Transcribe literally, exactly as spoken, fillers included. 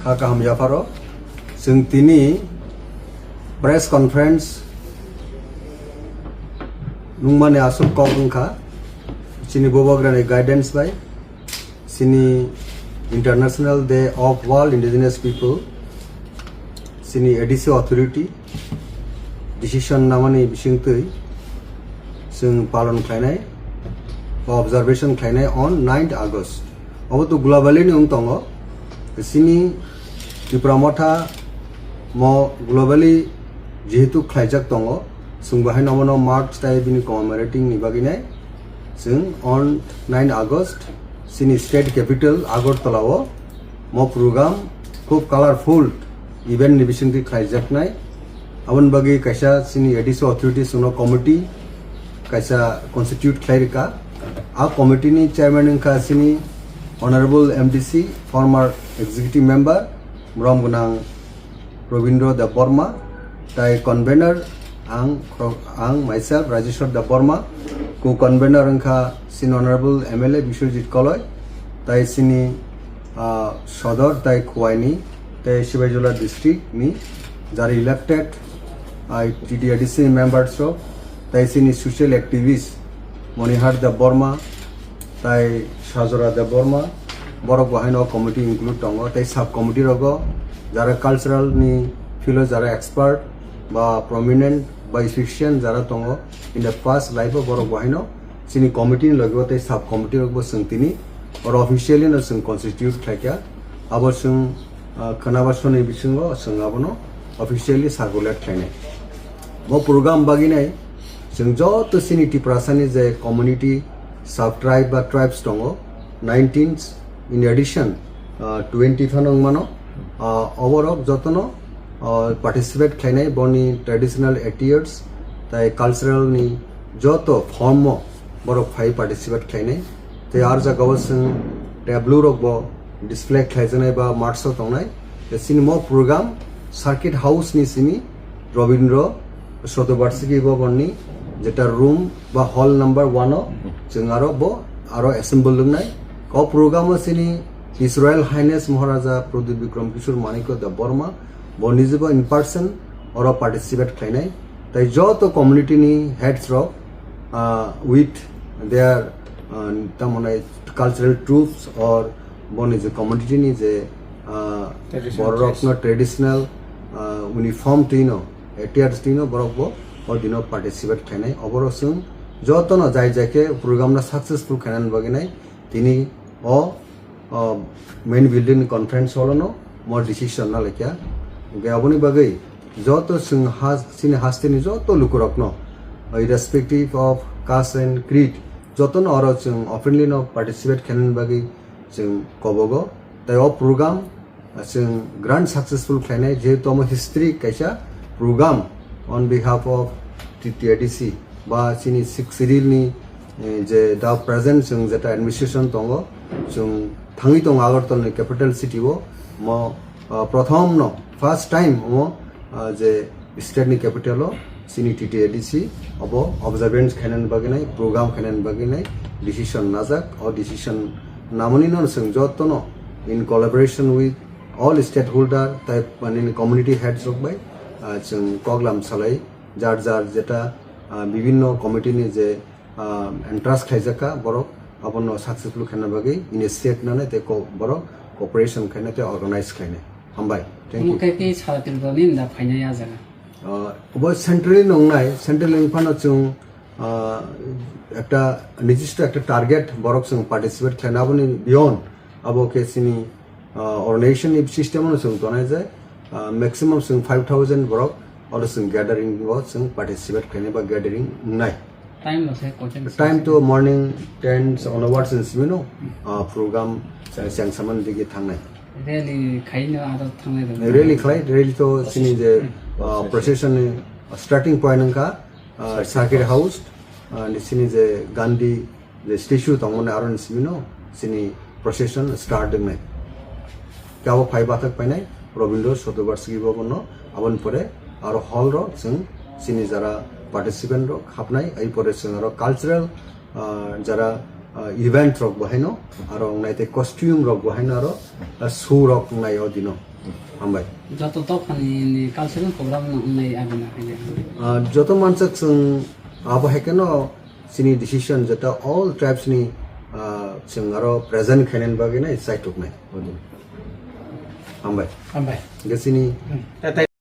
Kha kaham yapharo, chwng tini press conference nungmani aswk kok wngkha, chini Bubagrani guidance bai, chini International Day of World Indigenous People, chini A D C authority decision namani bisingtwi chwng palon khlainai, observation khlainai on ninth August. Obo to globally ni wng tongo. Chini Tipra Motha mo globally jehetu khlaijak tongo, chwng bo haino omono mark tai bini commemorating ni bagwi nai chwng on nine August chini state capital Agartala o mo program khub colorful event ni bisingtwi khlaijaknai. Aboni bagwi kaisa chini A D C authorities no committee kaisa constitute khlai rwkha. A committee ni chairman wngkha chini Honorable M D C, former executive member, borom gwnang Robindra Debbarma, tai convener ang, ang myself Rajeshwar Debbarma, co-convener wngkha chini Honorable M L A Biswajit Koloi, tai chini, ah, Sodor tai Khowai ni, tai Sibaijala district ni jara elected, ah, T T A D C members rok, tai chini social activist Monihar Debbarma, tai Sajora Debbarma, borok bo haino committee include tongo, tai sub committee rogo jara cultural ni field o jara expert ba prominent ba efficient jara tongo, in the past life o borok bo haino chini committee ni logi o tei sub committee rok bo chwng tini oro officially no chwng constitute khlaikha. Abo chwng, ah, khwnaba soni bisingo chwng abono officially circulate khlainai. Bo program bagwi nai chwng joto chini Tiprasani je community, sub tribe ba tribes tongo, nineteen, in addition, ah, twenty phano wngmano. Ah, oborok jotono, ah, participate khlainai boni traditional attires tai cultural ni joto form o borok phai participate khlainai. Tei ar jagao chwng tableau rok bo display khlaijaknai ba marks o tongnai. Tei chini mo program Circuit House ni simi Robindra Shatobarshiki Bhavan ni jeta room ba hall number one o chwng aro bo aro assemble wngnai. O program o chini His Royal Highness Maharaja Pradyut Bikram Kishore Manikya Debbarma bo nijebo in person oro participate khlainai. Tai joto community ni heads rok, ah, with their, ah, tamoni cultural troupes or boni je community ni je, ah, traditional borok dress. No traditional, ah, uniform twino, attires twino borok bo o dino participate khlainai. Oborok chwng jotono jai jai khe program no successful khainani bagwi nai tini o, o main building ni conference hall no mo decision na laikha. Hwnkhe aboni bagwi joto chwng ha-, chini hasteni joto lukurokno, irrespective of caste and creed, jotono oro chwng openly no participate khainani bagwi chwng kobogo. Tai o program chwng grand successful khlainai, jehetu omo history kaisa program on behalf of T T A D C ba chini Sixth Schedule ni, eh, je da present chwng jeta administration tongo, chwng thangwi tongo Agartala ni capital city o, mo, ah, prothom no first time omo, ah, je state ni capital o chini T T A D C obo observance khainani bagwi nai, program khainani bagwi nai decision najak. O decision namani no chwng jotono in collaboration with all stakeholder tai, mane, community heads rok bai, ah, chwng koklam salai jar jar jeta, ah, bibhinno committee ni je, ah, entrust khlaijak kha borok abono successful khaina bagwi initiate nanai tei ko-, borok cooperation khaina tei organize khainai. Hambai. Thank you. Omo khe khe sara Tripura ni da phainai a jaga. Ah, obo centrally nongnai, centrally wngphano chwng, ah, ekta nijissto ekta target borok chwng participate khlaina, aboni beyond abo khe chini, ah, organization ni system no chwng tonai je, ah, maximum chwng five thousand borok oro chwng gathering o chwng participate khlainai ba gathering wngnai. Time no se kochen. Time to morning ten onwards in simi no, ah, program chang, chang saman digi thangnai. Rally khaino aro thangnai rok. Rally khlai, rally to chini je, ah, procession ni starting point wngkha, ah, Circuit House, ah, ni chini je Gandhi je statue tongmani aro ni simi no chini procession start wngnai. Kabo phai bathak painai Rabindra Shatovarshiki Bhavan no, aboni pore aro hall ro chwng chini jara participant rok hapnai, ai pore chwng aro cultural, ah, jara, ah, event rok bo haino, aro wngnai tei costume rok bo haino aro, ah, show rok wngnai o dino. Hambai. Joto dophani ni cultural program no wngnai abo na hai. Ah, joto mansak chwng abo hai keno chini decision jeta all tribes ni, ah, chwng aro present khainani bagwi nai chaituknai. Hambai. Hambai. Ge chini Hmm.